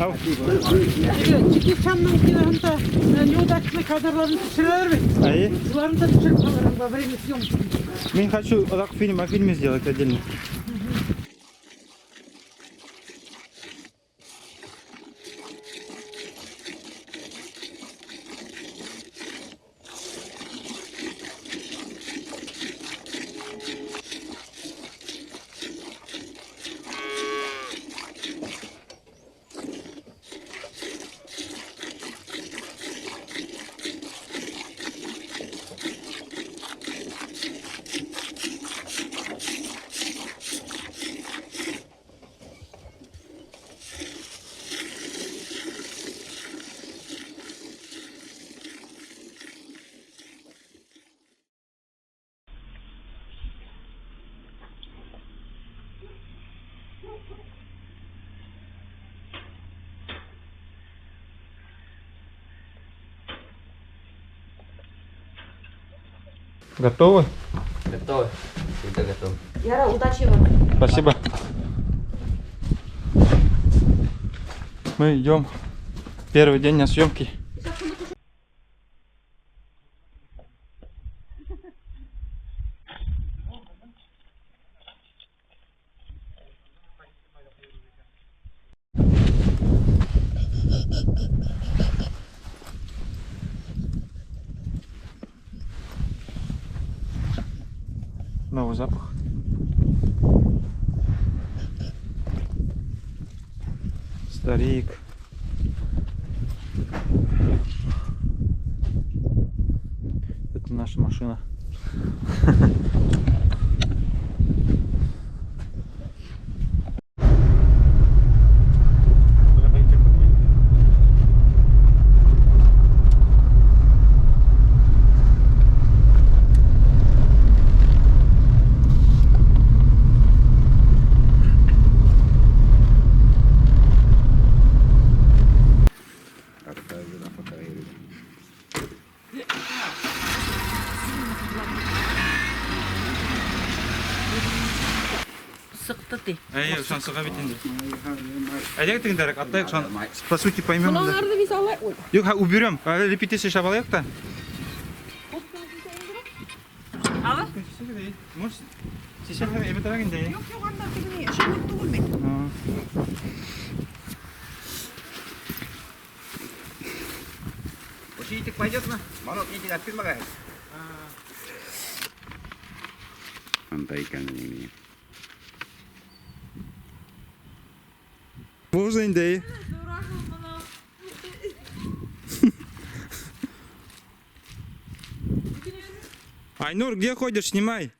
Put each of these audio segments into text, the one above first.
Джеки Чанның киноһында неудачный кадрларын төшөрәләр бит. Әйе. Уларны да төшөрөп ҡалырһың во время съемки. Мин хочу аҙаҡ фильм о фильме сделать отдельно. Готовы? Готовы. Всегда готовы. Яра, удачи вам. Спасибо. Мы идем первый день на съемки. Новый запах. Старик. Это наша машина. Сыҡты ти. Әй, шансыға бит инде. Әйҙәгеҙ тегендәрәк, атлайыҡ, шан, по сути поймем. Да. Уларҙы беҙ алай. Ой. Юҡ, ха, уберем. Әле репетиция эшләп алайыҡ та. Ала? Может, сейчас әйбәтерәк инде. Юҡ, юҡ, анда теге шәйлек түгел бит. Учитель пойдет на? Марок, не тебя предлагает. Анда икән инде. Можно инде. Айнур, где ходишь? Снимай.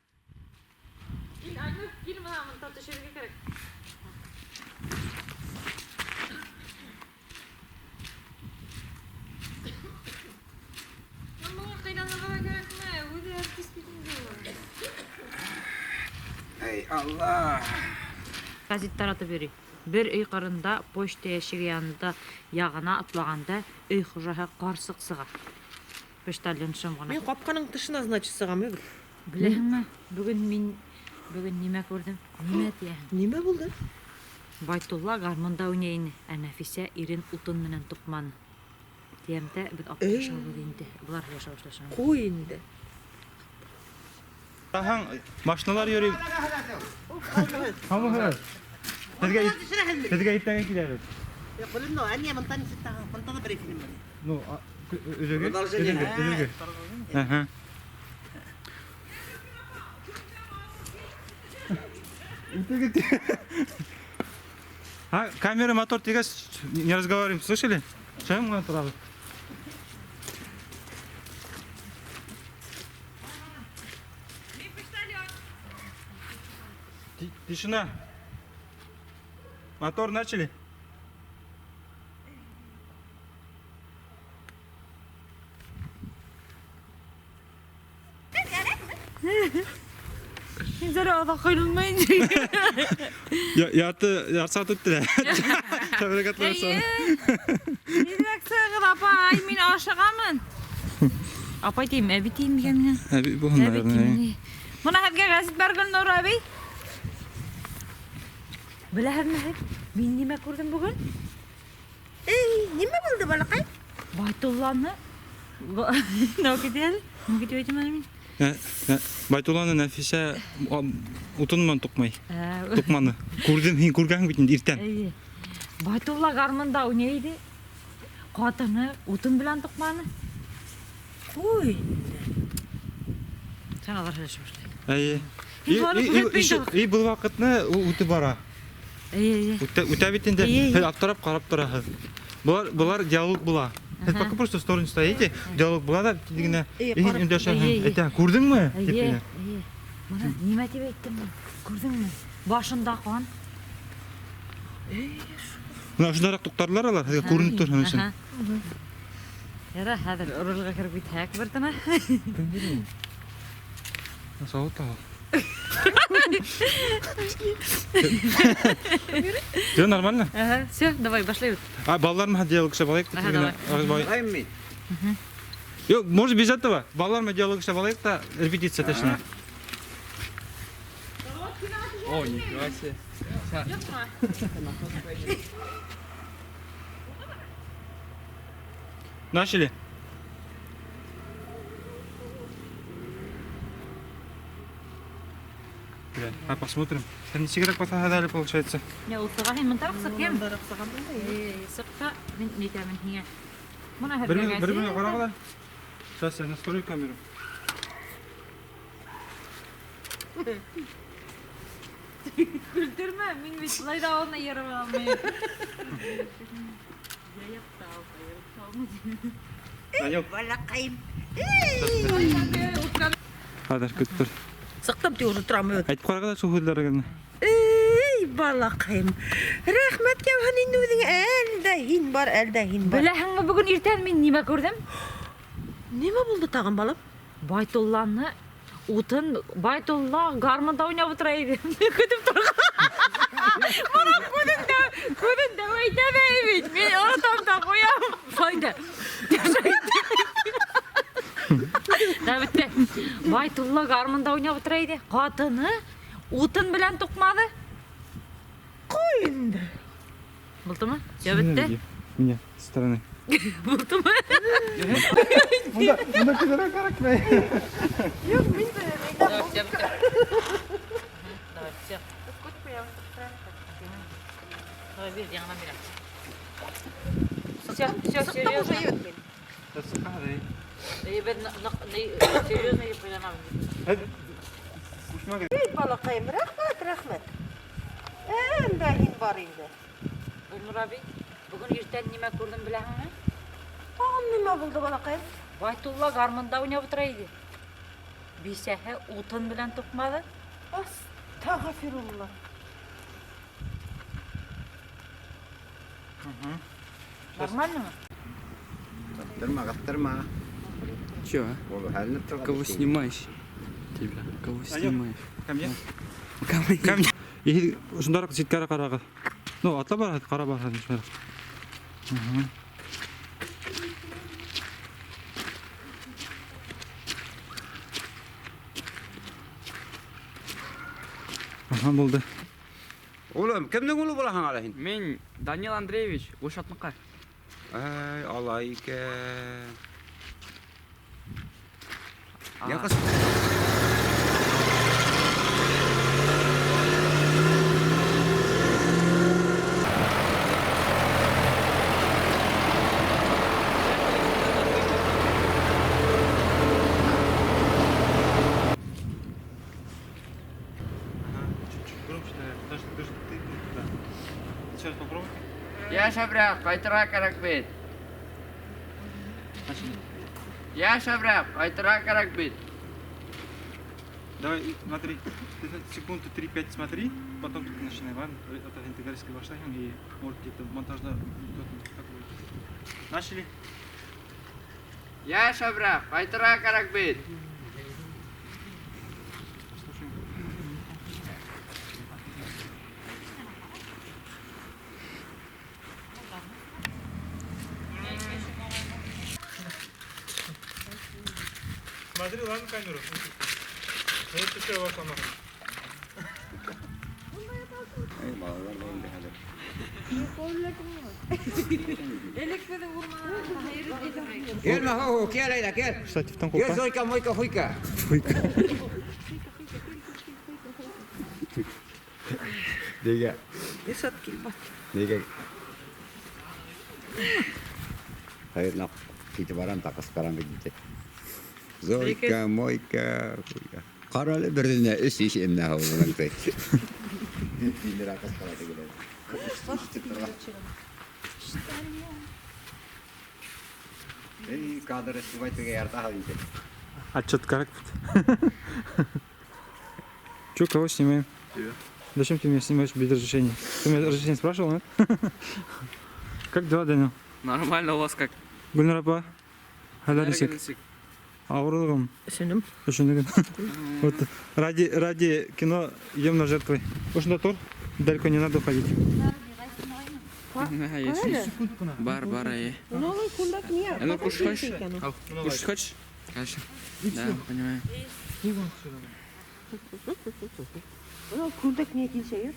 Кил, Айнур, кил бына бында төшөрөргә кәрәк. Быға ҡыйланырға ла кәрәкме? Үҙе артист бит инде. Эй, Алла! Гәзит таратып йөрөй. Бер өй ҡырында почта ящигы янында яғына атлағанда өй хужаһы ҡарсыҡ сыға. Почтальон шым ғына. Мин ҡапҡаның тышына, значит, сығам, бит. Беләһеңме, бөгөн мин бөгөн нимә күрҙем? Нимә тиәһең? Нимә булды? Байтулла гармунда уйнай ине, ә Нәфисә ирен утын менән туҡманы. Тиәм дә беҙ аптырашабыҙ инде. Былар һөйләшә башлаша. Ҡуй инде. Аһаң, машиналар йөрөй. Һаумыһығыҙ. Һеҙгә һеҙгә иртәгә киләбеҙ. Белем, әниә бында нисек тағы, бында ла бер фильм бар. Ну, өҙөгө, Продолжение. өҙөгө, өҙөгө. Аһа. Үтегеҙ. А, камера, мотор тигәс, не разговариваем, слышали? Чем мы торабыҙ? Тишина. Мотор начали. Һин зэрә аҙаҡ ҡыйланмай Я, ярты, ярты сәғәт үтте лә. Тәбрик итәм. Тиҙерәк сығығыҙ, апай, мин ашығамын. Апай тием, әбей тием икән мин. Әбей булһын, Әбей наверное. тием. Мына һеҙгә гәзит бар, Гөлнур әбей. Беләһеҙме һеҙ, мин нимә күрҙем бөгөн? Эй, нимә булды, балаҡай? Байтулланы. Нә китә әле? Нимә китеп әйтәм әле мин? Байтулланы Нәфисә утын менән туҡмай. Туҡманы. Күрҙем, һин күргәнһең бит инде иртән. Эйе. Байтулла гармунда уйнай ине. Ҡатыны утын белән туҡманы. Ҡуй инде. Һәм алар һөйләшеп башлай. Эйе. Һин уларҙы күрһәтмәй инде. И был ваҡытны үтеп бара. Эйе, эйе. Үтә бит инде. Эйе, эйе. Һеҙ аптырап ҡарап тораһығыҙ. Былар диалог була. Һеҙ пока просто в сторону стоите, диалог була да тиҙ генә. Эйе, И һин ҡарап. өндәшәһең. Эйе, эйе. Әйтә, күрҙеңме? Тип Эйе, кенә. эйе. Мына нимә тип әйттем мин? Күрҙеңме? Башында ҡан. Мына ошондараҡ туҡтарҙылар алар, һеҙгә күренеп торһон өсөн. Яра, хәҙер рулгә кереп китһәк бер тына. Сауыт ал. Все нормально? Ага, все, давай, башлайбыҙ. А, балалар менән диалог эшләп алайыҡ та Ага, тиҙ генә. давай. Ҡарайым мин. Юҡ, может без этого. Балалар менән диалог эшләп алайыҡ та репетиция точнее. О, нифига себе. Начали? Бля, а посмотрим. Там не сигарет дали, получается. Не, ул сыға, һин мындараҡ сыҡ, йәме? Сыҡ та, мин нитәмен һиңә. Мына һеҙгә Бер минут, бер гәзит. минут, ҡарағыҙ. Сейчас я настрою камеру. Көлдөрмә, мин бит былай ҙа уны йырып алмайым. Яйып та алса, йырып та алмай. Данил, Балаҡайым. хәҙер көт тор. Сыҡтым тип уже торам. Әйтеп ҡарағыҙ шул һүҙҙәрегеҙҙе. Эй, балаҡайым. Рәхмәт яуһын инде үҙеңә. Әлдә һин бар, әлдә һин бар. Беләһеңме, бөгөн иртән мин нимә күрҙем? Нимә булды тағын, балам? Байтулланы утын, Байтулла гармунда уйнап ултыра ине. Мин көтөп торған. Мына күҙен дә әйтә ҙә бит. Мин онотам да ҡуям. Файда. Да бөттө. Байтулла гармунда уйнап ултыра ине. Ҡатыны утын белән туҡманы. Ҡуй инде. Булдымы? Все бөттө. Меня со стороны. Булдымы? Мында, мында күҙҙәргә кәрәкмәй. Юҡ, мин дә Давай, все бөттө. Давай, все. Давай, бир, яңынан бирәм. Все, все, серьезно. Эй, беҙ серьезно уйланабыҙ. Эй, балаҡайым, рәхмәт, рәхмәт. Әлдә һин бар инде. Гөлнур әбей, бөгөн иртән нимә күрҙем беләһеңме? Тағын нимә булды, балаҡайым? Байтулла гармунда уйнап ултыра ине. Бисәһе утын белән туҡманы. Астағфирулла. Нормально мы? Ҡыҫтырма, ҡыҫтырма. Че, а? Ул һәленеп торған. Кого снимаешь? Тебя. Кого снимаешь? Ко мне? Ко мне. Ко мне. И ошондараҡ ситкәрәк ҡарағыҙ. Ну, атлап бараһығыҙ, ҡарап бараһығыҙ шулай. Ага, булды. Улым, кемдең улы булаһың әле һин? Мин Данил Андреевич, Гошатныҡы. Ай, алай икән. А. Я ҡыҙ. Ага, чуть-чуть громче, наверное, потому что ты же ты туда. Еще раз попробуй. Я шәберәк, ҡайтырға кәрәк бит. Начали. Я шәберәк, ҡайтырға кәрәк бит. Давай, смотри, ты секунды 3-5 смотри, потом только начинай, ладно? А то интегральский башлайһың и может где-то монтажда так будет. Начали. Я шәберәк, ҡайтырға кәрәк бит. Слушаем. Смотри, ладно, камеру. Төшөрә башламаған. Эй, балалар да инде хәҙер. Кил, маху, кил, әйҙә, кил. Штативтан Кил, ҡурҡа. Зойка, мойка, хуйка. Нигә? Ишат килбат. Нигә? Хәйер, китеп барам да ҡысҡырам бит инде. Зойка, мойка, хуйка. Ҡара әле беренә өс иш эмнә һыуының ти. Тимер ҡысҡыра тегеләр. Эй, кадр снимать теге ярта инде. Отчет как? Че, кого снимаем? Тебя. Зачем ты меня снимаешь без разрешения? Ты меня разрешение спрашивал, нет? Как дела, Данил? Нормально у вас как? Гөлнур апа, хәлдәр нисек? Ауырлығым, Өсөнөм. өшөнлөгөн. Вот ради кино идем на жертвы. Ошонда тор, далеко не надо уходить. Бар, бар, әйе. Новый күлдәк ни? Ну, кушать хочешь? Кушать хочешь? Конечно. Да, понимаю. Мынау күлдәк ни килсә?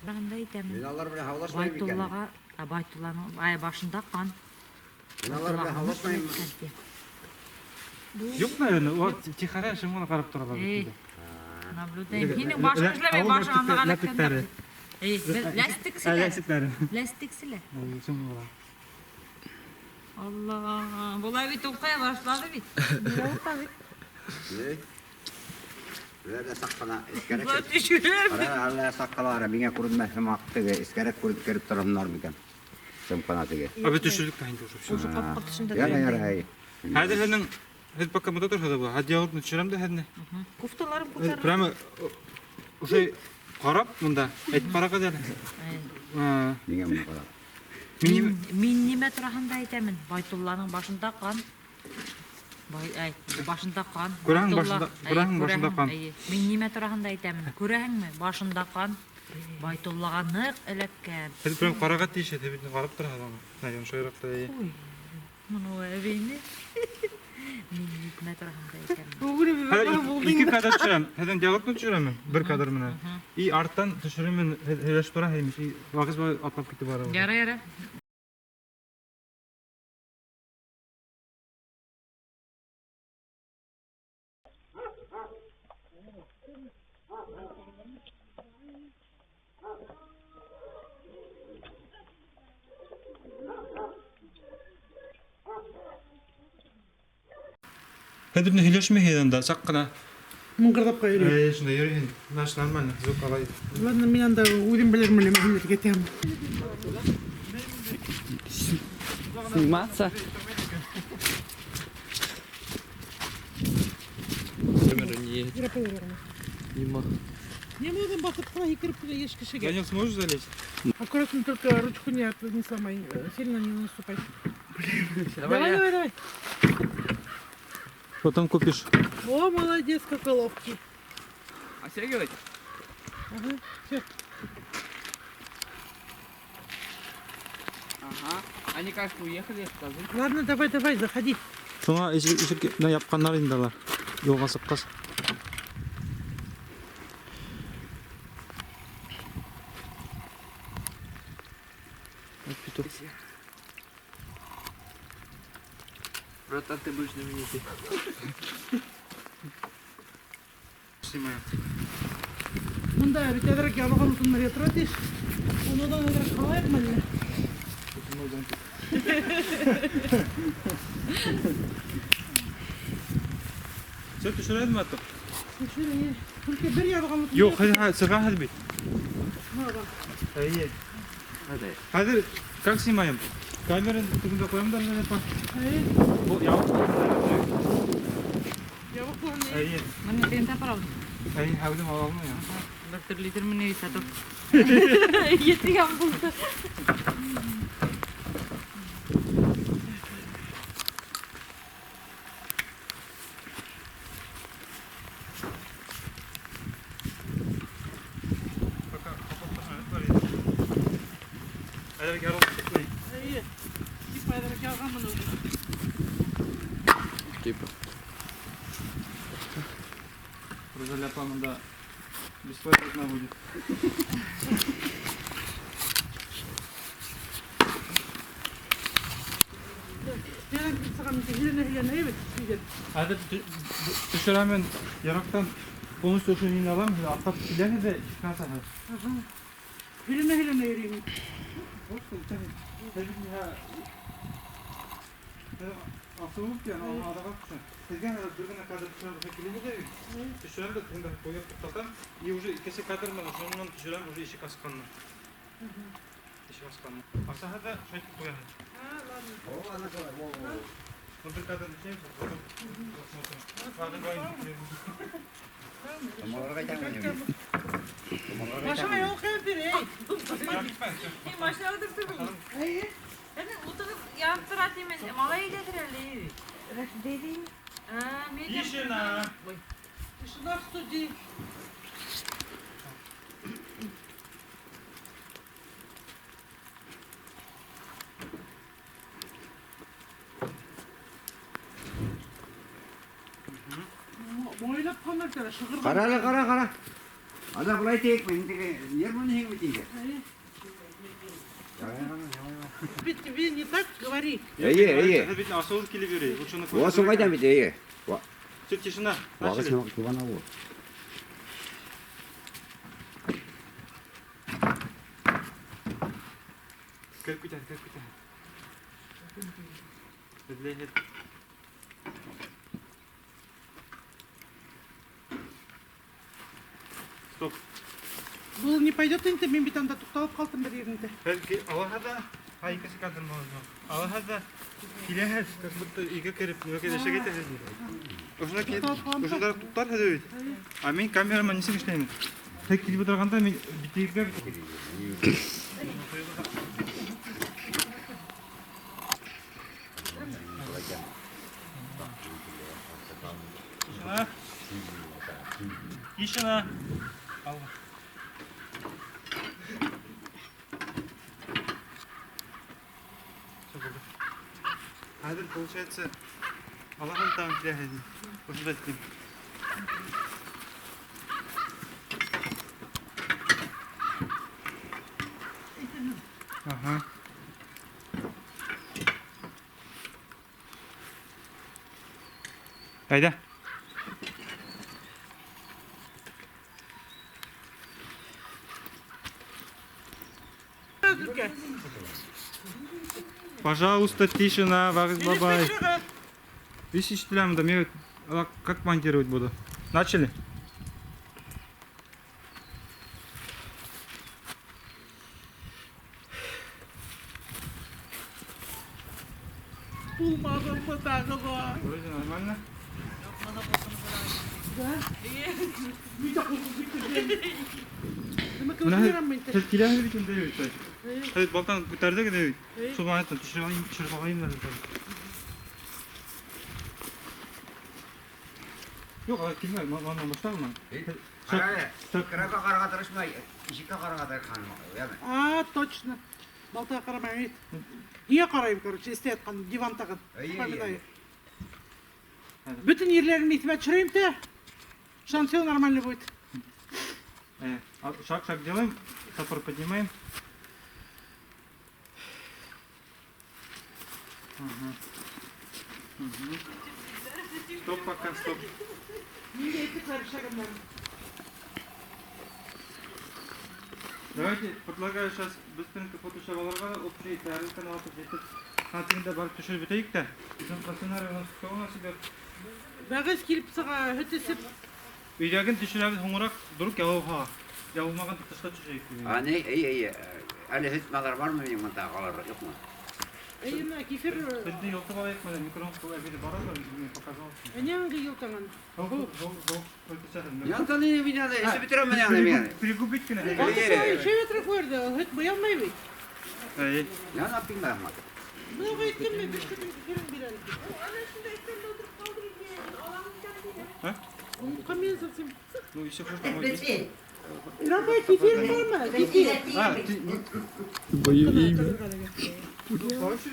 Бында әйтәм. Мин алар белән һаулашмайым икән. Байтуллаға, ә, Байтулланың ай башында ҡан. Мин алар белән һаулашмайым. Юҡ, наверное, вот тихоря шымғына ҡарап торалар. Эй, наблюдаем. Һинең башың эшләмәй, башың аңлаған Ләпектәре. Эй, ләстекселә. Ләстектәре. Ләстекселә. Алла, болай бит уҡый башлады бит. Эй. Улар ҙа саҡ ҡына эскәрәк. Болай төшөрә. Ара, әллә саҡ ҡына ара, миңә күренмәҫ һымаҡ теге эскәрәк күреп кереп торһондар микән? Шым ҡына теге. А бит төшөрҙөк тә инде уже. Уже ҡапҡа тышында. Ярай, ярай. Хәҙер һеҙҙең һеҙ пока монда торһағыҙ була. Хәҙер диалогны төшөрәм дә һеҙҙе. Кофталарын күтәреп. Прямо уже ҡарап монда әйтеп ҡарағыҙ әле. Миңә моны ҡарап. Мин Мин нимә тураһында әйтәмен? Байтулланың башында ҡан. Бай, ай, башында ҡан. Күрәһең, Байтулла. башында- Әй, күрәһең, башында ҡан. әйе. Мин нимә тураһында әйтәмен? Күрәһеңме? Башында ҡан. Байтуллаға ныҡ эләккән. Һеҙ прям ҡарарға тейеш, һеҙ бит ҡарап тораһығыҙ аны. Наверное, шулайыраҡ та әйе. Ой, моны әбейне. Мин нимә тураһында әйтәмен? Хәҙер ике кадр төшөрәм. Һеҙҙең диалогны төшөрәм мин, бер кадр менән. И арттан төшөрәм мин, һөйләшеп тора һәймеш. И Вағиз бай атлап китеп бара. Ярай, ярай. Һеҙ бит һөйләшмәйһегеҙ анда, саҡ ҡына. Мыңғырҙап ҡа йөрөй. Әй, шунда йөрөйһөң. Наш нормально, звук алай. Ладно, мин анда үҙем белермен әле һөйләргә тием. Сниматься? Камера не едет. Нима. Нимә үҙең баҫып ҡына һикереп кенә йәш кешегә. Данил, сможешь залезть? Аккуратно, только ручку не сломай, сильно не наступай. Давай, давай, давай. Потом купишь. О, молодец, какой ловкий. Отстегивать? Ага, все. Ага. Они как уехали, скажи. Ладно, давай, давай, заходи. Шуңа ишек япҡандар инде алар. Юлға сыҡҡас. Вот петух. Братан, ты будешь знаменитый. Снимаю. Мында бит әҙерәк ябылған утындар ятыра тейеш. Уныдан әҙерәк ҡалайыҡмы әллә? Все, төшөрәҙме атып? Төшөр, эйе. Только бер ябылған утын. Юҡ, хәҙер сығаһыҙ бит. Эйе. Хәҙер как снимаем? Камераны тегендә ҡуям да әллә апа. Эйе. Бу ябыҡ. Ябыҡ булған, эйе. Эйе. Мына тегендә правда. Эйе, хәүлем ала алмайым. Бер төрлө итер менә сатып. Етегән булды. Пока бар ине. Әҙерәк ярылып китмәй. Эйе. Типа әҙерәк ялғанмын үҙе. Типа. Розалия апа монда бесплатно будет. Хәҙер төшөрәм мин ерактан полностью ошо мине алам, атлап киләһең дә ишектән асаһың. Һөйләнә-һөйләнә йөрөйөм. Асылып икән, аны аҙаға төшә. Һеҙгә хәҙер бер генә кадр төшөрәм, киләһең дә төшөрәм дә тегендә ҡуйып туҡтатам. И уже икенсе кадр менән шунан төшөрәм уже ишек асҡанны. Ишек асҡанны. Асаһы да шулай итеп ҡуяһың. Ну, бер кадр төшәм, потом посмотрим. Ладно, давай. Томаларға әйтәм мин. Томаларға Машина әйтәм. юл ҡуйып бир, эй. Мин машина ултырып торҙом. Әне ултырып янып тора тимен. Малай өйҙәлер әле. Рәхмәт. А, мин Тишина. Ой. Тишина в студии. Мойлап ҡалмай шығырға. Ҡара әле, ҡара, ҡара. Ана былай итәйек, мин теге нервын һин бит инде. Бит тебе не так говори. Эйе, эйе. Хәҙер бит асылып килеп йөрөй. Вот шуны Васыл ҡайҙан бит, эйе. Все, тишина. Вағыз Начали. кубана ул. Кереп китә, кереп китә. Беҙләй. Стоп. Был не пойдет инде, мин бит анда туҡталып ҡалдым бер ерендә. Бәлки алаһа да, ha икенсе кадр можно. Алаһа да киләһе, как будто өйгә кереп, нимәгә эшәгә итәһеҙ. Ошонда килеп, ошонда туҡтар хәҙер бит. А мин камера менән нисек эшләйем? Һеҙ килеп ултырғанда мин битегеҙгә Тишина. Тишина. Алла. Всё булды. Хәҙер получается Аллаһым тағын киләһе. Ошонда тиклем. Ага. Әйҙә. Пожалуйста, тишина, Вағиз бабай. Весь ишетеләм да, мин как монтировать буду? Начали? Булмағанмы тағы ла. Вроде нормально. Мин дә ҡурҡып киттем. Нимә Менә кылып мин? Һеҙ киләһегеҙ бит инде бит. Һеҙ балтаны күтәрҙегеҙ бит. Шул моментта төшөрөп алайым, төшөрөп алайым да. Юҡ, алай килмәй, манан башлағым. Ҡара әле, Кырага ҡарарға тырышмай, ишеккә ҡарарға тырышҡан, яме. А, точно. Балтаға ҡарамай бит. Ниңә ҡарайым, короче, эстә ятҡан диван тағын. Эйе, эйе. Вспоминаю. Бөтөн ерләрен иҫемә төшөрәйем дә. Шунан все нормально будет. Шаг, шаг делаем, топор поднимаем. Ага. Угу. Стоп пока, стоп. Ниндәй әйтеп шагымдан. Давайте, предлагаю сейчас быстренько фотошоп алырға, общий тарелканы алып жетіп, хатыңда барып төшөрөп бөтәйек тә. По сценарию у нас кто у нас идет? Бәғіз килеп сыға, һөт эсеп. Өйҙәген төшөрәбеҙ һуңыраҡ, дөрөҫ ябылһа. Ябылмаған тышҡа төшөрәйек. А не, эйе, эйе. Әле һөт малар бармы минең монда ҡалыр, юҡмы? Эйе, мына кефир. Беҙҙе йолтоп алайыҡ менән микроволновка әбейҙе бара ла, мин показал. Ниңә йолтаған? Янтаны мин әле эсеп бөтөрәм менә аны мин. Пригубить кенә. Эйе. Шәй ятыра күрҙе, һөт буялмай бит. Әй. Яна пиңмәм. Бына әйттем мин, бер көн кефирен бирәле. Ана шунда өҫтәлдә ултырып ҡалдыр инде. Алам икән. А? Онотҡан мин совсем. Ну, еще хуже домой. Рабай, кефир бармы? Кефир. А, ты... Твое имя. Больше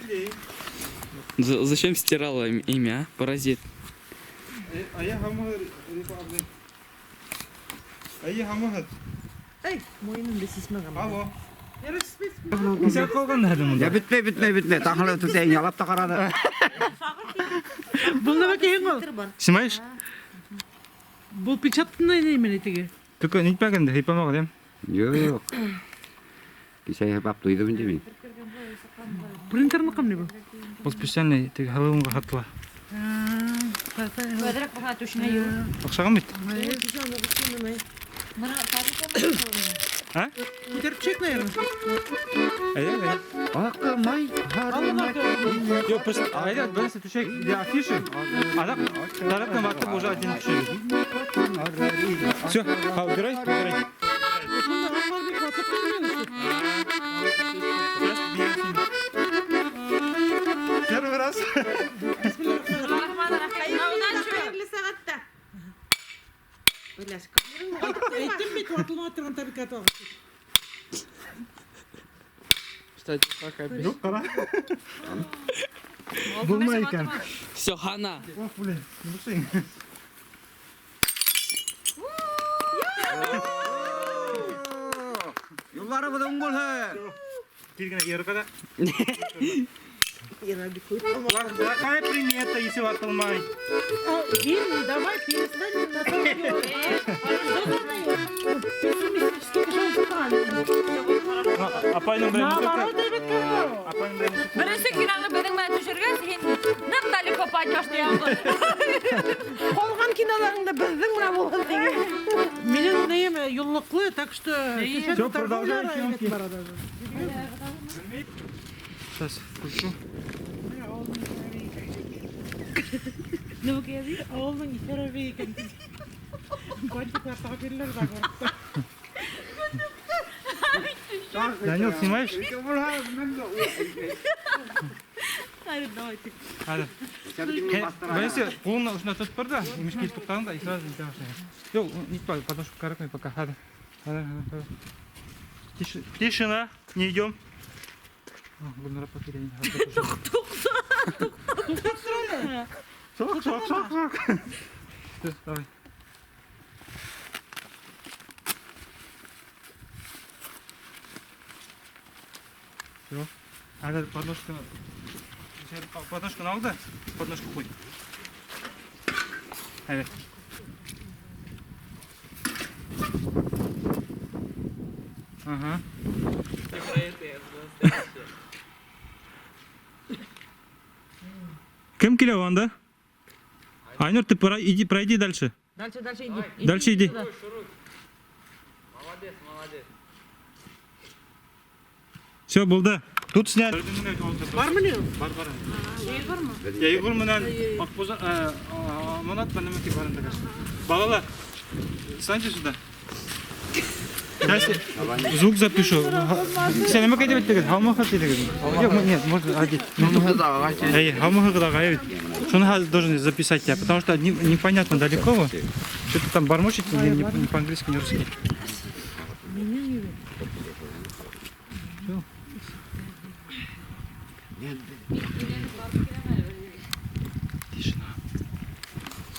Зачем стирала имя, а? Паразит. А я хамы Рифа абзый. Әйе, һаумыһыҙ. Эй, муйынымды сисмәгән. Алло. Нисә ҡалған әле монда? Я бөтмәй, бөтмәй, бөтмәй. Тағы ла түтәй ялап та ҡараны. Был нәмә киһең ул? Снимаешь? Был печатный нәмә теге. Только нитмәгән дә, һыйпамаған, Юҡ. Кисә һыйпап туйҙым инде мин. Принтерныкы ни был? Был специальный теге Хэллоуинға һатыла. Әҙерәк баҫа түшенә юл. Оҡшаған бит. Бына А? Күтәреп төшәйек, наверное. Әйҙә, әйҙә. Аҡмай, һарымай. Юҡ, просто әйҙә, беренсе түшәк для афиши. Аҙаҡ тарафтан ватып уже один төшәбеҙ. Все, убирай, убирай. Шунда ағалар бик ватып килмәне. Первый раз. Хәйерле сәғәттә. Әйттем бит, ватылмай торған табиҡат ағасы. Кстати, пока. Юҡ, ҡара. Булмай икән. Все, хана. Ох, блин, не бушайың. Юлларыбыҙ уң булһын. Тиҙ генә йырға ҙа. Плохая примета, если ватылмай. Һин, давай, перестань на самом деле. Пессимистический кеше Апайның белән Наоборот, әйбәт кенә. Апайның белән Беренсе киноны беҙҙең менән төшөргәс, һин ныҡ далеко пойдешь тигән. Ҡалған киноларыңда беҙҙең менән булған тигән. Минең нәйем юллыҡлы, так что Всё, продолжаем съемки. Сейчас включу. Ауылдың иҫәр әбейе икән. Бантиклар таға бирелер ҙә городта. Данил, снимаешь? Давайте. Хәҙер. Беренсе ҡулына ошонда тотоп тор ҙа, имеш килеп туҡтағанда и сразу нитә башлайһың. Юҡ, нитмә, потому что кәрәкмәй пока. Хәҙер. Хәҙер, хәҙер, хәҙер. Тишина, не идем. Гөлнур апа килә инде. Шок, шок, шок, шок. Всё, давай. Всё. Хәҙер подножканы подножканы ал да, подножку ҡуй. Хәҙер. Ага. Кем килә анда? Айнур, ты иди, пройди дальше. Дальше, дальше иди. Дальше иди. туда. Молодец, молодец. Все, булды. Тут снять. Бармы ни? Бар, бар. Я Егор менән Аҡбуз Аманат менән нәмә бар инде. Балалар, станьте сюда. Сейчас звук запишу. Син нәмә әйтеп әйттегеҙ? Һаумыһығыҙ тинегеҙ. Юҡ, нет, можно одеть. Эй, һаумыһығыҙ ағай. Шуны хәҙер должен записать я, потому что непонятно далеко вы. Что-то там бормочете, ни по-английски, ни русски. Всё. Тишина.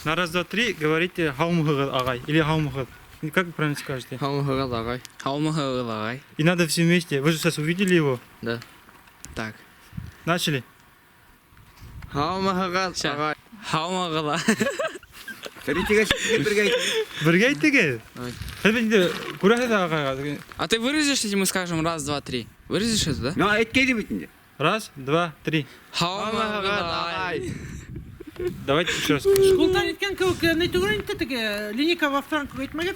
На раз, два, три говорите һаумыһығыҙ ағай или һаумыһығыҙ. Как вы правильно скажете? Һаумыһығыҙ ағай. Һаумыһығыҙ ағай. И надо все вместе. Вы же сейчас увидели его. Да. Так. Начали. Һаумыһығыҙ ағай. Һаумыһығыҙ. Третьегә бергә Бергә әйтегеҙ. Давай. Һеҙ инде күрәһегеҙ ағайға. А ты вырежешь, если мы скажем раз, два, три? Вырежешь это, да? Ну, әйткәйне бит инде. Раз, два, три. Һаумыһығыҙ ағай. Давайте еще раз. Школдан иткән кеүек, ни түгел инде теге линейка во франк әйтмәгән.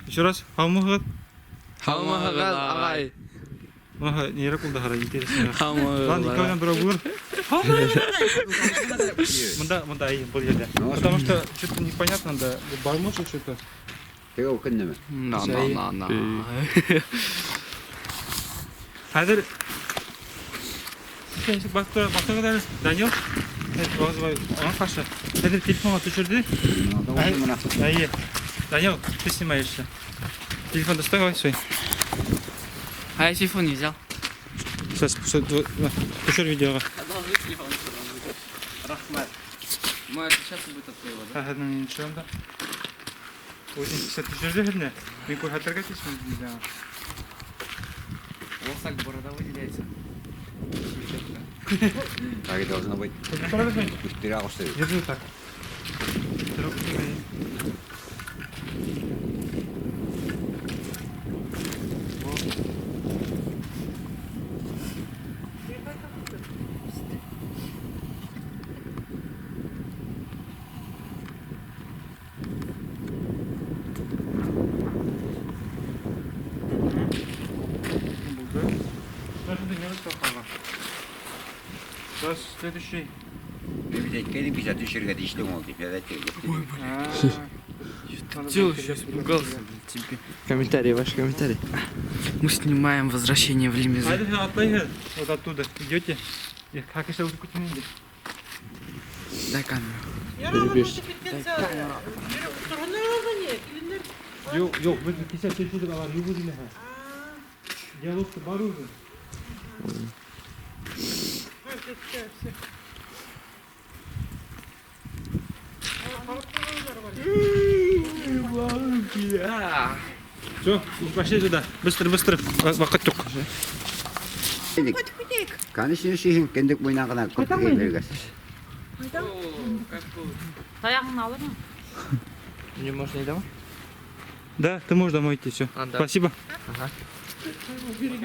Еще раз. Һаумыһығыҙ. Һаумыһығыҙ ағай. Ага, нирәк булды һара, интересно. Һаумыһығыҙ Ладно, ағай. икәүенән берәү булыр. Мында, мында, әй, был ерҙә. Потому что что-то непонятно, да. Бормочет что-то. Теге үкеннеме? На, на, на, на. Хәҙер баҫтырығыҙ әле. Данил, аңа ҡаршы. Хәҙер телефонға төшөрҙө. Әйе. Данил, ты снимаешься. Телефон доставай свой. А я телефон не взял. Сейчас, төшөр видеоға. Мы это сейчас будет от твоего, да? Хәҙер мин төшөрәм дә. Үҙең кисә төшөрҙө һеҙҙе. Мин күрһәтергә тейешмен инде. У вас так борода выделяется. Так и должно быть. Үҫтерә ҡушты. Держи так. Сейчас следующий. Әйткәнем кисә төшөргә тейешле ул дип. Ой, блин. Ты еще испугался, блин, тебе. Комментарии, ваши комментарии. Мы снимаем возвращение в Лимезы. Вот оттуда идете. Как еще уже? Дай камеру. Юҡ, юҡ, беҙ кисә төшөрҙөк, улар юҡ үҙе. Диалогты бар үҙе. Все, пошли сюда. Быстро, быстро. Ваҡыт юҡ. Конечно, шиһен кендек буйынан ғына күп биргәс. Таяғыңды алырмы? Мне можно и домой? Да, ты можешь домой идти, все. А, да. Спасибо. Ага.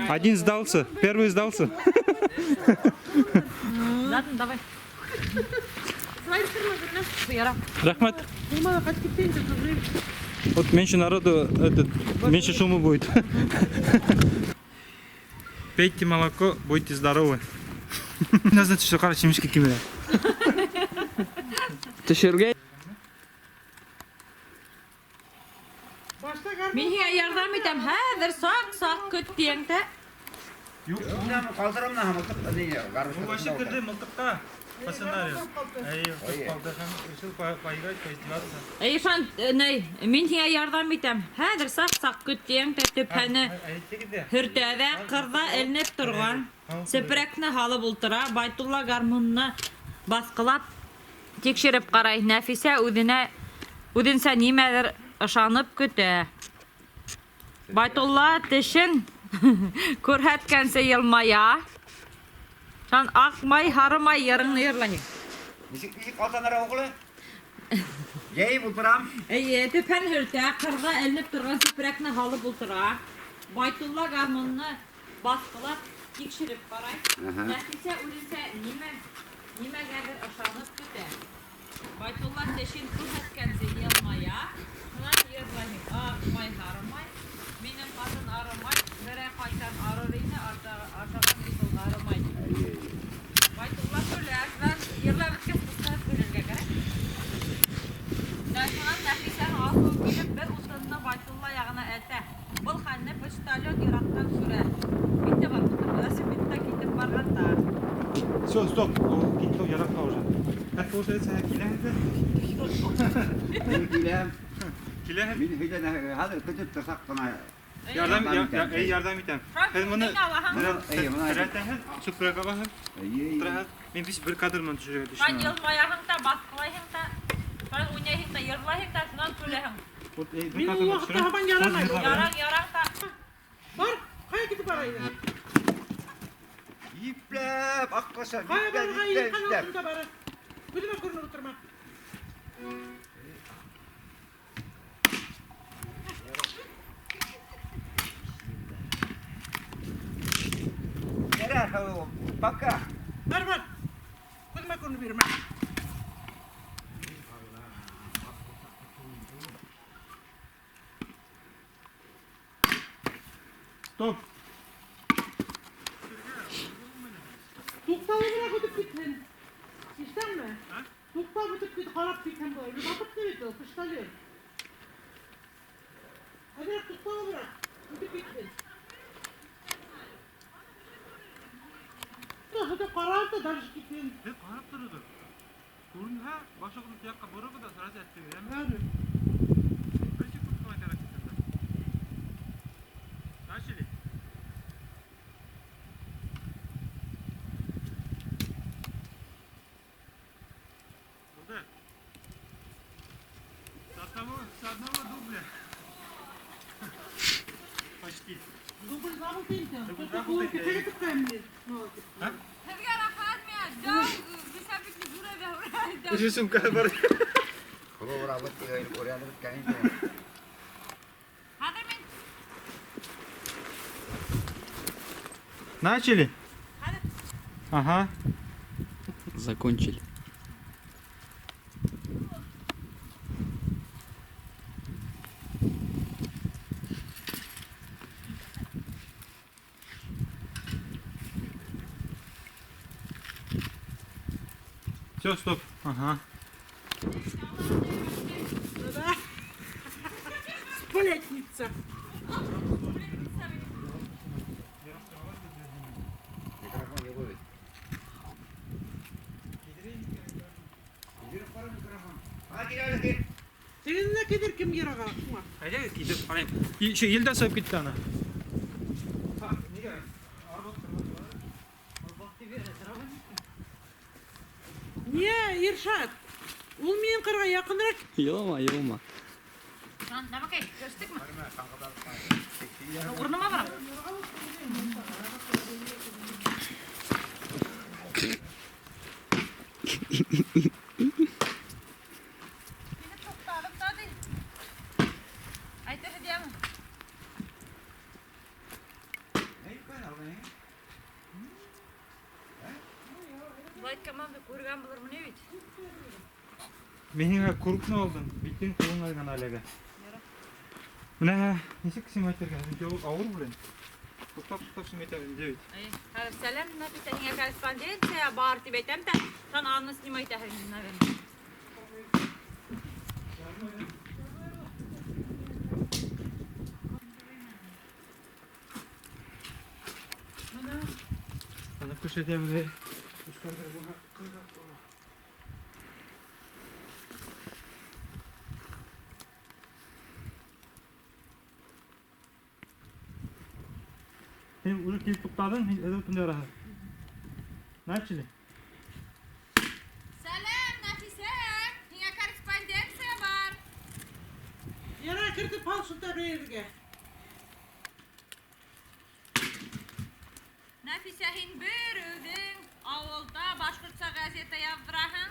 Один сдался, первый сдался. Ладно, давай. Яра. Рәхмәт. Вот меньше народу, этот, меньше шума будет. Пейте молоко, будьте здоровы. Не значит, что ҡара семечки кимелә. Төшөргә. Мин һиңә ярҙам итәм. Хәҙер саҡ-саҡ көт тиң дә. Юҡ, Ҡалдырам на мылтыҡ ни, ул вообще керҙе мылтыҡҡа по сценарию. Әй, ҡалды һәм решил поиграть, поиздеваться. Әй, шан, ней, мин һиңә ярҙам итәм. Хәҙер саҡ-саҡ көт тиң дә төпһәне һөртә ҙә ҡырҙа эленеп торған сепрәкне һалып ултыра. Байтулла гармунны баҫҡылап тикшереп ҡарай. Нәфисә үҙенә үҙенсә нимәлер ышанып көтә. Байтулла тешен күрһәткәнсе йылмая. Шан аҡмай, һарымай йырыңны йырлай. Нисек нисек ҡалтанара уғлы? Йәйеп ултырам. Эйе, төпән һөртә, ҡырҙа эленеп торған сепрәкне һалып ултыра. Байтулла гармунны баҫҡылап тикшереп ҡарай. Нәфисә үҙенсә нимә нимәгәлер ышанып көтә. Байтулла тешен күрһәткәнсе йылмая. Шунан йырлай. Аҡмай, һарымай, минең ҡатын арымай, берәй ҡайтан арыр ине, ашаған бит ул арымай. Байтулла көлә, шунан йырлап бөткәс ҡысҡырып көлөргә кәрәк. Шунан Нәфисәнең асыуы килеп, бер утынны Байтулла яғына этә. Был хәлне почтальон йыраҡтан күрә. Китеп бар, велосипедта китеп барғанда. Все, стоп. Ул китте йыраҡҡа уже. Как получается, киләһең дә? Мин киләм. Киләһең. Мин һөйләнә, хәҙер көтөп торһаҡ ҡына. Ярҙам, эй, ярҙам итәм. Һеҙ быны Әйе, бына. терәтәһеҙ, сепрәк алаһың, Әйе. ултыраһың. Мин бит бер кадр менән төшөрөргә Шунан төшөнәм. йылмаяһың да, баҫҡылайһың да, шунан уйнайһың да, йырлайһың да, шунан көләһең. Вот, эй, бер Мин кадр ул менән ваҡытта төшөрәм. һаман ярамай. Яраң, яраң да. Бар, ҡая китеп бара ине? Ипләп, аҡҡоша, Ҡая ипләп, барырға ипләп, ине, ҡана ипләп. алтында бара. Күҙемә күренеп ултырма. Ярар, пока. Бар, бар. Күҙемә күренеп йөрөмә. Стоп. Туҡталыбыраҡ үтеп китһен. Ишетәңме? Туҡтап үтеп кит, ҡарап китһәм була. Любопытно бит ул, почтальон. Әҙерәк туҡталыбыраҡ үтеп китһен. Һөтөп ҡарап та дальше китһен. Һеҙ ҡарап тороғоҙ. Күренһә, башығыҙҙы тияҡҡа бороғоҙ ҙа сразу әттегеҙ, әме? Әне. Бер секунд ҡына кәрәк бит. Начали. Булды. С одного дубля. Почти. Дубль два булды инде. Дубль два булды инде. Һеҙгә рәхмәт, мин дәү велосипедны күрә. Еще сумка бар. Кулы урап үтте, өйрәнеп беткән инде. Хәҙер мин Начали? Ага. Закончили. Все, стоп. Ага. Сплетница. Микрофон юк бит. Кидереп кара микрофон. А, килә әле. Тегенә кидер кем ярага? Шуңа. Әйдә кидеп карыйм. Еще елдә сойып китте ана. Нигә? Не, Иршат. Ул минем кырга якынрак. Елама, елама. Нәмәкәй, күрештекме? Урыныма барам. Мине туҡталып та ти. Әйтер тиәме? Былай команда күргән булырмын бит. Мин һиңә крупный алдым. Битен кулың алган әлегә. Менә ничек снимать итергә? Чөнки ул авыр, блин. Туктап туктап снимать итәбез бит. Хәҙер сәләм, Нәфисә, һиңә корреспонденция бар тип әйтәм дә, һин аны снимать итәһең, наверное. Аны күрсәтәбез. Һин уже килеп туктадың, һин әҙер көндә араһы. Начали. Сәләм, Нәфисә, һиңә корреспонденция бар. Яра кертеп ал шунда бер. Нәфисә, һин бер үҙең ауылда башҡортса газета яҙҙыраһың.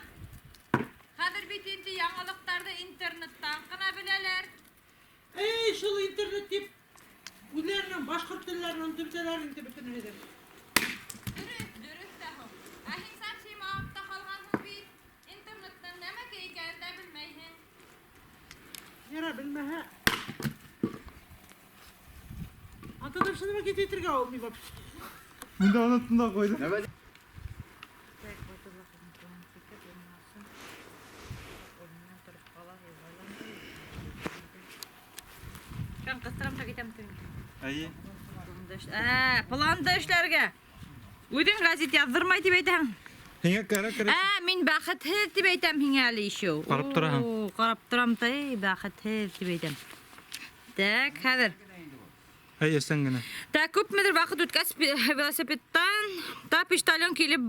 Хәҙер бит инде яңылыҡтарҙы интернеттан ғына беләләр. Эй, шул интернет дип үзләренең башҡорт телләрен онотоп бөтәләр инде бөтөнләй. Дөрөҫ, дөрөҫ тә һуң. Ә һин совсем артта ҡалғанһың бит. Интернеттың нәмәкәй икәнен дә белмәйһең. Яра белмәһә. Анда да шуны китеп итергә алмый вообще. Мин дә оныттым да ҡуйҙым. Так, Шан ҡыҫтырам да китәм тегене. Әйе. Планды эшләргә. Үҙең гәзит яҙҙырмай тип әйтәһең. Һиңә кәрәк кәрәк. Мин бәхетһеҙ тип әйтәм һиңә әле еще. Ҡарап тораһың. О, ҡарап торам та, эй, бәхетһеҙ тип әйтәм. Так, хәҙер. Әйе, сән генә. Так, күпмелер ваҡыт үткәс, велосипедтан та почтальон килеп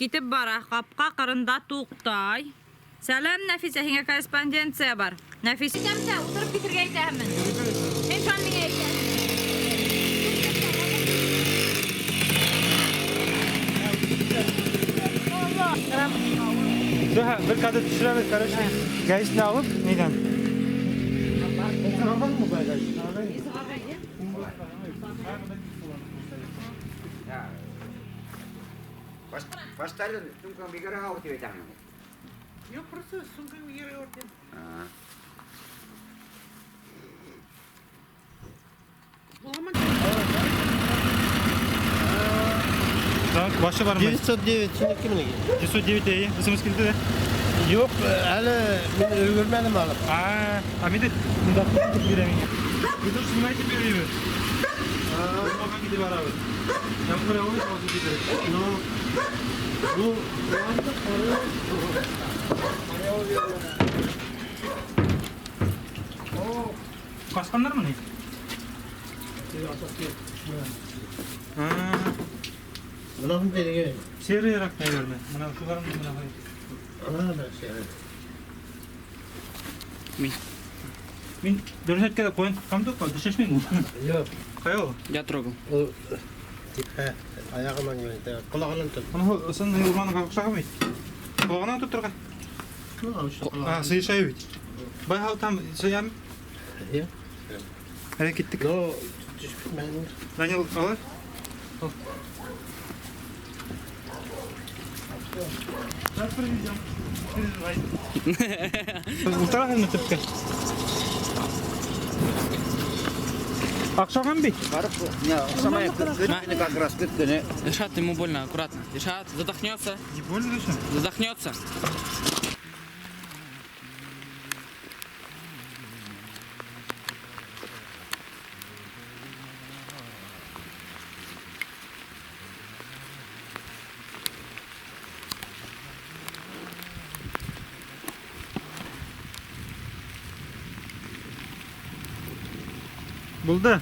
китеп бара. Ҡапҡа ҡырында туҡтай. Сәләм, Нәфисә, һиңә корреспонденция бар. Нәфисә. Әйтәм дә, ултырып китергә әйтәмен. Һин шуны миңә әйтәһең. Daha бер кадр төшерәбеҙ, короче, гаишны алып, нидән? Сығарған mı bay гаишны? Почтальон сумкаң бигерәк авыр дип әйтәм. Юк, просто сумкаң бигерәк авыр дим. Ул һаман Так, башы бармы? 909 синеке минеке. 909 әйе, СМС килде дә. Юк, әле мин өлгермәдем алып. А мин дә монда китеп бирәм инде. Без уже снимать итеп йөрибез. Урманга китеп барабыз. Яңгыр явып, алып китеп. Ну, бу Касҡандармы ни? Мына теге. Серыйрак, наверное. Мына шуларын мына. Ана да серый. Мин. Мин дөрөҫ әйткәндә ҡуян тотҡан юҡ, тешләшмәй ул. Юҡ. Ҡая ул? Я трогал. Ул типә аяғынан йөрөй, ҡолағынан тот. Аны ысын урманға оҡшаған бит. Ҡолағынан тоторға. А, сыйыша бит. Бай там сыям. Иә. Әле киттек. Но төшөп китмәһен. Данил, алай. Сейчас приведем. Переживай. Ултыраһыңмы төпкә? Оҡшаған бит. Барып, не, оҡшамай, көт көнө как раз көт көнө. Ишат, ему больно, аккуратно. Ишат, задохнется. Не больно зачем? Задохнется. Булды.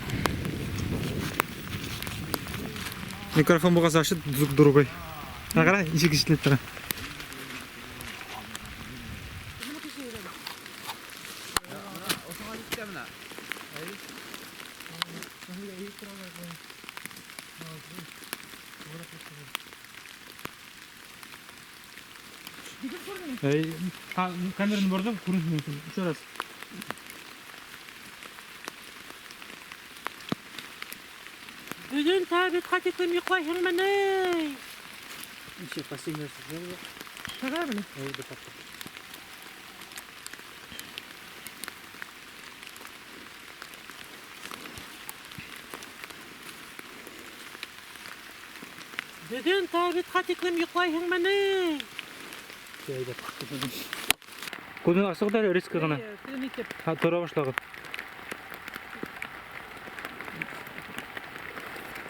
Микрофон булғас ачып, звук другой. Ана ҡара, нисек ишетелеп тора. Эй, камераны борҙом, күренһен өсөн. Еще раз. Бөгөн табитҡа тиклем йоҡлайһыңмы ни? Еще последний раз сделала. Сығамын. Эй, да папа. Бөгөн табитҡа тиклем йоҡлайһыңмы ни? Күҙен асығыҙ әле, резко ғына. Телен итеп. Ha, тора башлағыҙ.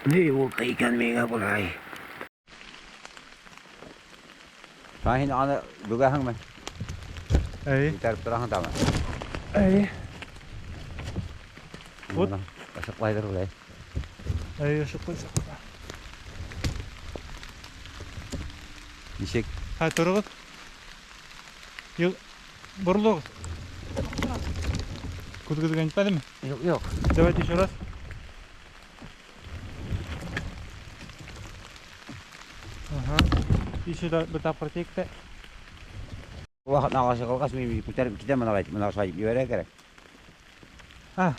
Ни булды икән миңә былай? Шаһин аны бөгәһеңме? Әй. Күтәреп тораһың дамы? Әй. Вот. Ышыҡлайҙыр былай. Әй, ышыҡлай, ышыҡлай. Нисек? Һә, тороғоҙ. Юҡ, боролоғоҙ. Күҙегеҙгә интмәнеме? Юҡ, юҡ. Давайте еще раз. Ага. Еще да, бер тапҡыр тик тә. Ваҡыт ағасы ҡалғас, мин күтәреп китәм, бына әйтеп, бына шулай ебәрә кәрәк. А.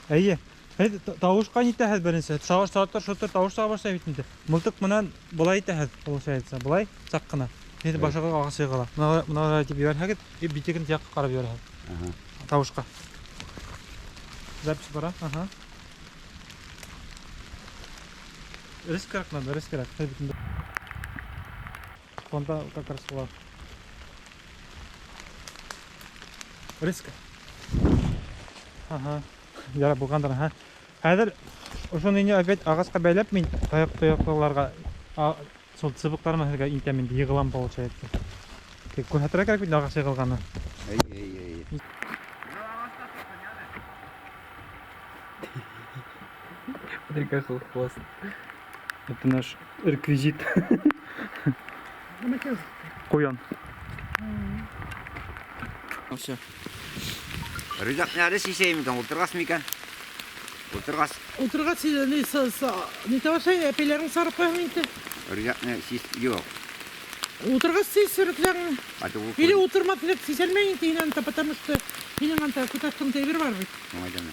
Әйе. Әй, тауышҡа нитәһеҙ беренсе. Шауыш шатыр, шотыр тауыш сыға башлай бит инде. Мылтыҡ менән былай итәһеҙ, получается. Былай саҡ ҡына. Инде башыға ағас йығыла. Бына, бына тип ебәрһәгеҙ, и битеген яҡҡа ҡарап ебәрәһеҙ. Ага. Тауышҡа. Запись бара. Ага. Резкорак надо, резкорак. Фонта как раз была. Резко. Ага. Ярап булғандар, ага. Хәҙер ошоно инде опять ағасҡа бәйләп мин таяҡ тояҡлыларға, шул сыбыҡтар менән һеҙгә интәм инде, йығылам получается. Тик күрһәтергә кәрәк бит ағас йығылғанын. Эй, эй, эй. Смотри, какой хвост. Это наш реквизит. Ҡуян. Ну все. Рюкзак әле сисәйем икән, ултырғас микән? Ултырғас. Ултырғас, ни, ни табаша, әпәйләрең сарып ҡуяһың инде. Рюкзакны сис, юҡ. Ултырғас сис рюкзагыңны. А то ул Или ултырмаҫ элек сисәлмәй инде һин анда, потому что һинең анда күтәрткән әйбер бар бит. Уңайдан.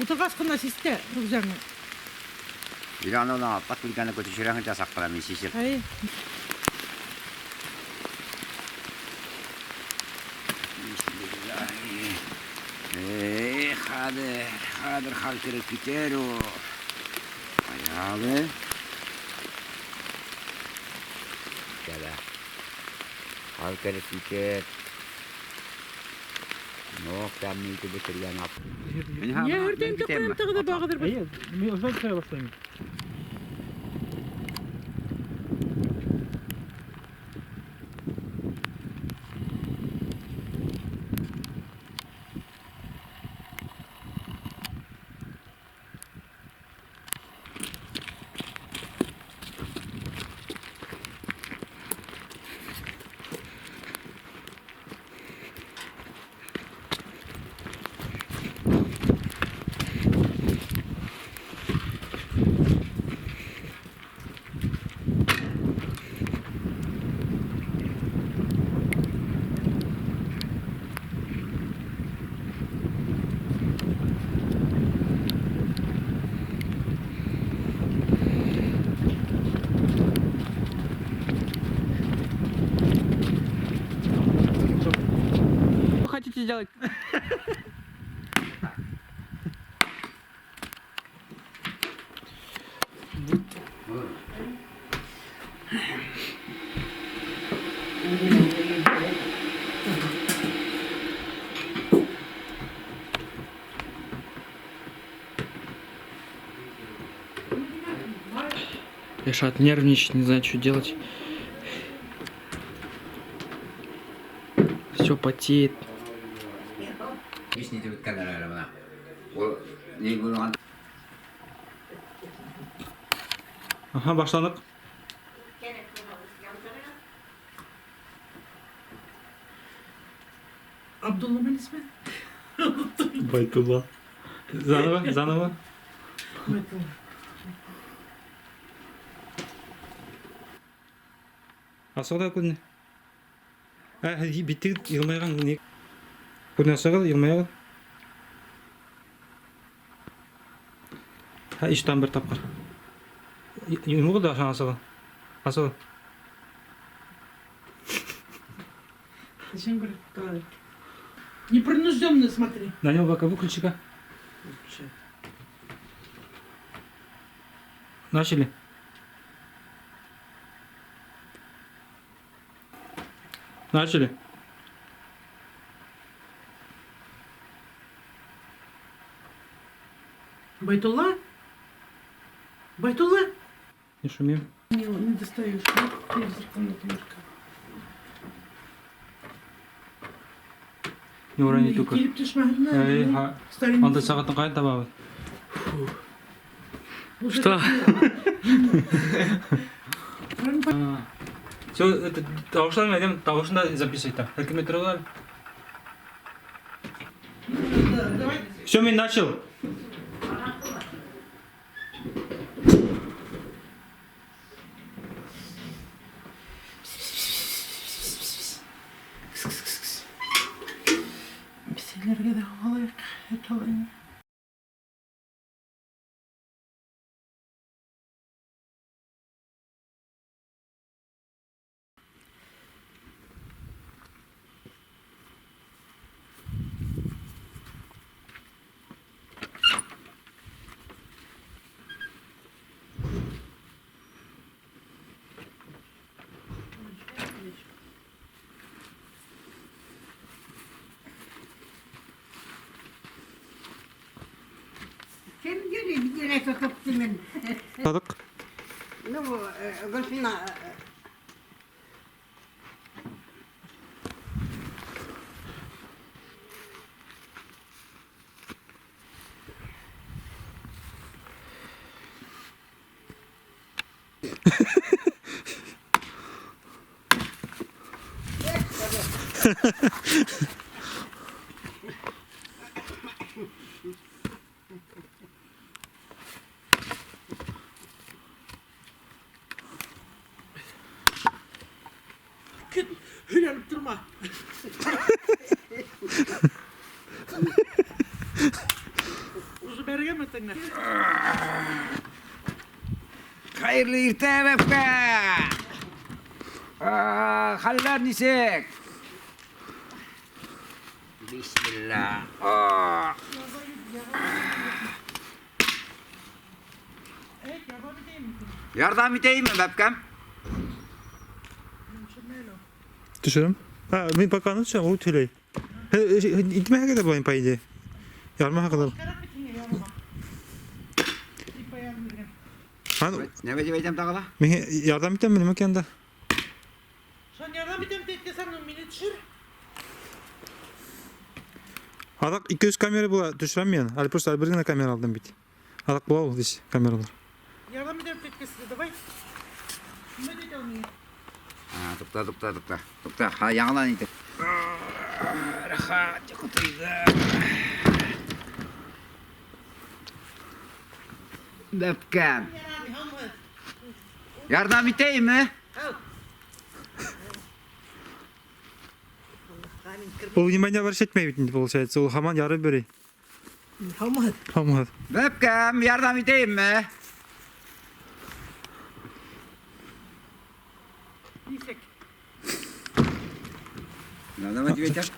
Ултырғас ҡына систә рюкзагыңны. Или аны ана аппақ күлкәне көтөшөрәһең дә саҡ ҡына мин сисеп. Әй. Эй, хәҙер, хәҙер хәл кереп китер ул. Аялы. Кәлә. Хәл кереп китер. Нох, тәмле итеп бөтөргән ап. Мин Ни һөртәйем тә ҡуям тағы ҙа бағыҙыр бит. Әйе, мин ошолай төшөрә башлайым. хотите сделать? Решат нервничать, не знаю, что делать. Все потеет. Һис ни бөткәндәр әле бына. Ул ни булған Аһа, башланыҡ. Абдулла исме? Байтулла. Заново, заново. Байтулла. Асығыҙ ҙа күҙенә. Ә, битегеҙ йылмайған ни? Күҙен асығыҙ, йылмайығыҙ. Һә, ишетәм бер тапҡыр. Йомоғоҙ ҙа асығыҙ. Асығыҙ. Зачем говорит? Непринужденно смотри. Данил, пока выключи-ка. Начали. Начали. Байтулла? Байтулла? Не шумим. Не, не достаешь, да? Телевизор комнату мышка. Не урони только. Килеп төшмәһен. Эй, ха. Анда сәғәтен ҡайҙан табабыҙ? Что? Все, это тауышларын әйҙәм, тауышын да записывать там. Кем торалар? Все, мин начал. Бесәйләргә дә алайыҡ, алайын. Кем йөрөй бигерәк тотоп мин. Садыҡ. Ну, Гөлфина, Һөйләнеп торма. Уже бәргәме теңлә? Хәйерле иртә, бәпкә! Хәлләр нисек? Бисмилла. Ярҙам итәйемме, бәпкәм? Төшөрәм. А, мин пока аны төшөрәм, ул түләй. Итмәһәгеҙ ҙә булайым, по идее. Ярмаһағыҙ ҙа. Кәрәк бит һиңә ярма. Типа ярым биргән. Ан, Нимә тип әйтәм тағы ла? мин ярҙам итәм, нимә икән дә? Шун ярҙам итәм тип әйткәсәң, мине төшөр. Аҙаҡ 200 камера була, төшөрәм мин. Әле просто бер генә камера алдым бит. Аҙаҡ була ул здесь камералар. Ярҙам итәм тип әйткәс, давай. Нимә тип әйтә ул миңә? А, туҡта, туҡта, туҡта. Туҡта, ха, яңынан итеп. Рәхәт, йоҡо тойҙо. Бәпкәм. Ярҙам итәйемме? Ул внимание обращать итмәй бит инде, получается. Ул һаман ярып йөрөй. Һаумыһыҙ. Һаумыһыҙ. Бәпкәм, ярҙам итәйемме? Нисек? Нимә тип әйтәм?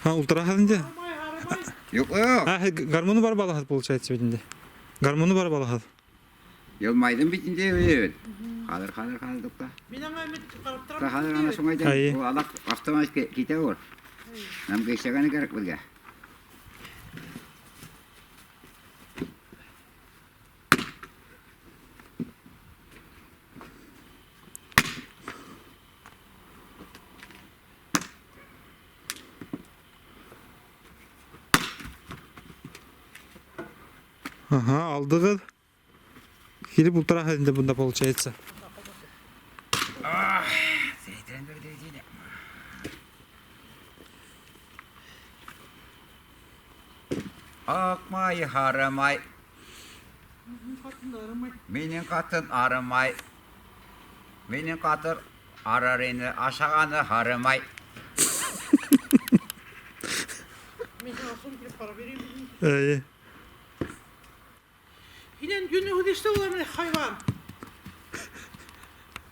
Ха, ултыраһығыҙ инде. Арымай, арымай. Юҡ, юҡ. А, һеҙ гармуны барып алаһығыҙ, получается, бит инде. Гармуны барып алаһығыҙ. Йылмайҙым бит инде бит. Хәҙер, хәҙер, хәҙер, туҡта. Мин аңа өмөт ҡарап Туҡта, торам. хәҙер ана шуңа әйтәм. Әйе. Ул аҙаҡ автомат китә ул. Намга эшләгәне кәрәк беҙгә. Ага, алдығыҙ. Килеп ултыраһығыҙ инде бында, получается. Аҡмай, һарымай, Ҡатын арымай. минең ҡатын арымай. Минең ҡатын арыр ине, ашағаны һарымай. Мин һиңә һуң килеп ҡарап йөрөйөм. Эйе. Һинән йүнле һүҙ ишетә буламы ни, хайван?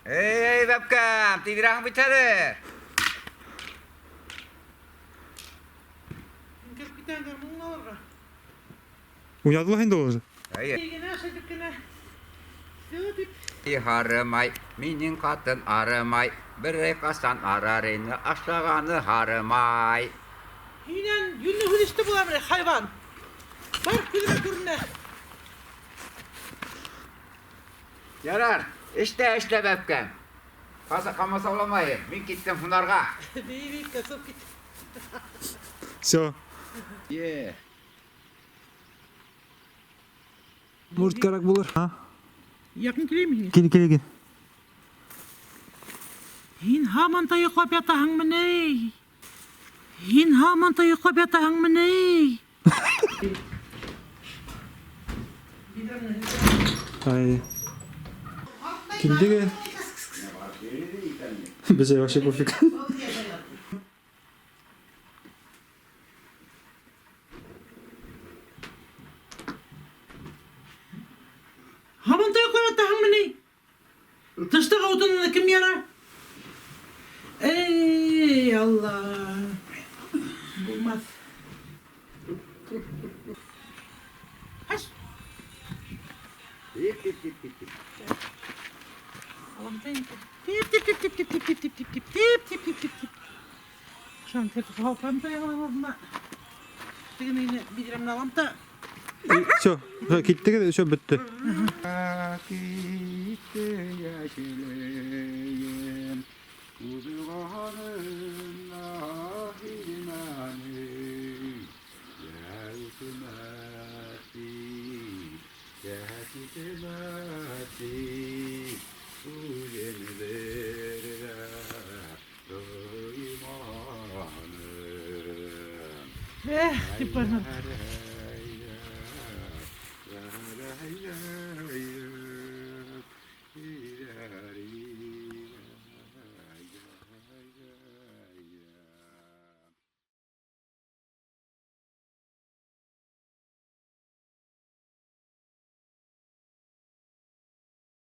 Эй, бәпкәм, тиҙерәк бит хәҙер. Мин кереп китәм гармунын алырға. Уйнады ла инде ул уже. Әйе. Генә шайтып кенә. Всё дип. Һарымай, минең ҡатын арымай. Берәй ҡасан арыр ине, ашағаны һарымай. Һинән йүнле һүҙ ишетә буламы ни, хайван? Бар күҙемә күренә. Ярар, эшлә, эшлә, бәпкәм. Ҡаса ҡамасауламай, мин киттем һунарға. Бей, косып кит. Все. Е. Может, кәрәк булыр. Ха? Яҡын киләйем һиңә. Кил, кил, кил. Һин һаман да йоҡлап ятаһыңмы ни? Һин һаман да йоҡлап ятаһыңмы ни? Ай. Килдегеҙ. Беҙгә вообще пофиг. Һаман да йоҡлап ятаһыңмы ни? Тыштағы утынны кем яра? Эй, Алла. Булмаҫ. Аш. Тип, тип, тип, тип, тип. Алам тип тип тип тип тип тип тип тип тип тип тип тип тип тип тип. Шан тип һалҡан та яңылана. Тегене биҙрәмде алам да. Все, киттегеҙ, все бөттө. Китте йәшеллегем, уҙғанын һиҙмәнем. Йәлкемәҫ тип, йәкитмәҫ тип, үҙен бер ҙә тойманым. Эх, тип барам. Һәр